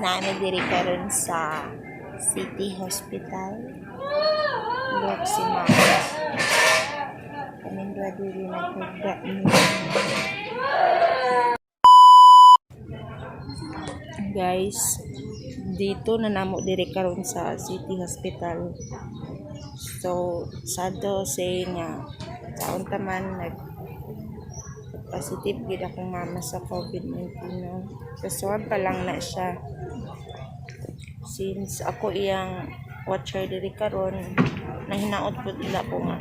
Naa mi diri karon sa City Hospital. Look, si Mama. Kaming duha diri naghugda ni. Guys, dito na namo diri karon sa City Hospital. So, sad to say nga taon taman nag positive gid akong mama sa COVID-19, no. Sa swab pa lang na siya. Since ako iyang watcher diri karon, nahinaot pud nila ko nga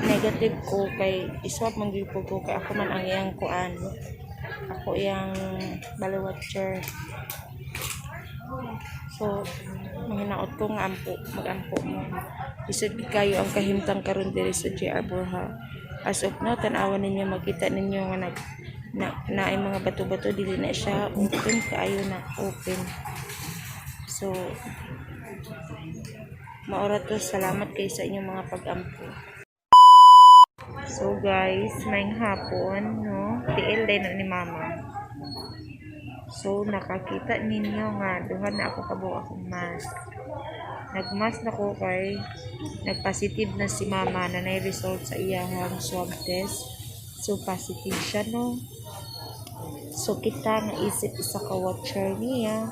negative ko kay iswab man gyud ko kay ako man ang iyang kuan. Ako iyang bali watcher. So, mahinaot ko nga ampo, magampo mo. Lisod gid kayo ang kahimtang karon diri sa JR Borja. As of now, tan-awan ninyo, makita ninyo nga nag na, na ay mga bato-bato, dili na siya open kaayo na open. So, maora to. Salamat kay sa inyong mga pag-ampo. So guys, maayong hapon, no? Tiil din ni Mama. So, nakakita ninyo nga duha na ako kabuok akong mask. Nagmask na ko kay nagpositive na si Mama na nay result sa iyahang swab test. So, positive siya, no? So, kita nga isip isa ka watcher niya,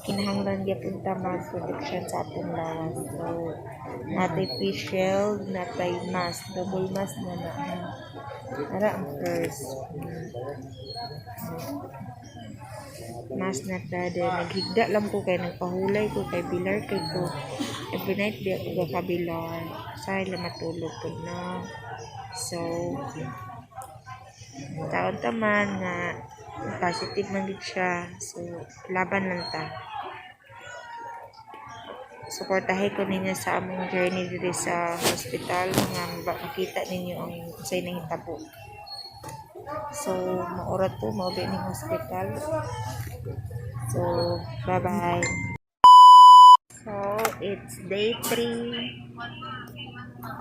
kinahanglan gyapon ta mag-protection sa atong lawas. So, natay face shield, natay mask, double mask na na. Ara ang first. Mask na ta, then naghigda lang ko kay nagpahulay ko kay bilar kay ko. Every night di ako gakabilar. Say lang matulog pud na. So, taon ta man nga positive man gid siya. So, laban lang ta. Suportahe ko ninyo sa among journey diri sa hospital nga makita ninyo ang unsay nahitabo. So, maura to, mao ning hospital. So, bye-bye. So, it's day 3.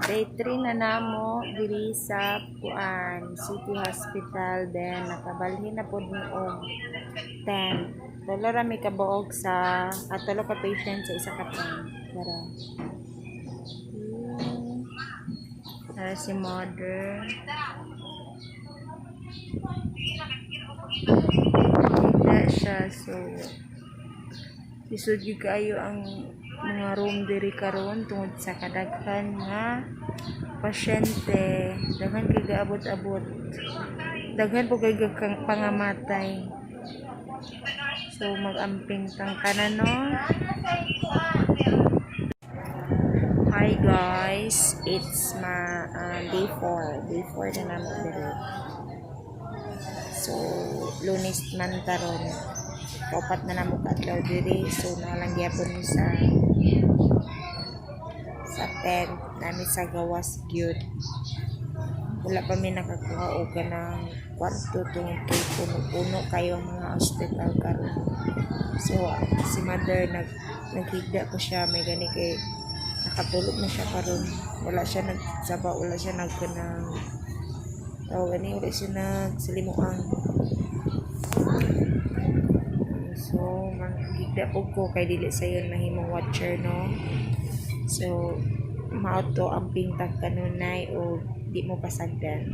Day 3 na namo diri sa kuan City Hospital, then nakabalhin na pod mi og tent. Tulo ra mi kabuok sa at tulo ka patient sa isa ka tent. Tara. Tara si mother. Higda siya, so lisod gyud kaayo ang mga room diri karon tungod sa kadaghan nga pasyente. Daghan kay gaabot-abot. Daghan po kay pangamatay. So mag-amping tang kanan, no. Hi guys, it's ma day 4. Day 4 na namo diri. So Lunes man taron. Kaupat na namo kaadlaw diri. So naa lang gyapon mi sa tent nami sa gawas gyud. Wala pa mi nakakuha og kanang kwarto tungod kay puno-puno kayo ang mga hospital karon. So si mother naghigda ko siya, may gani kay nakatulog na siya karon. Wala siya nagsaba, wala siya nagkanang tawag ani, wala siya nagsalimuang. So manghigda pud ko kay dili sayon mahimong watcher, no. So mao to, amping tag kanunay o di mo pasagdan.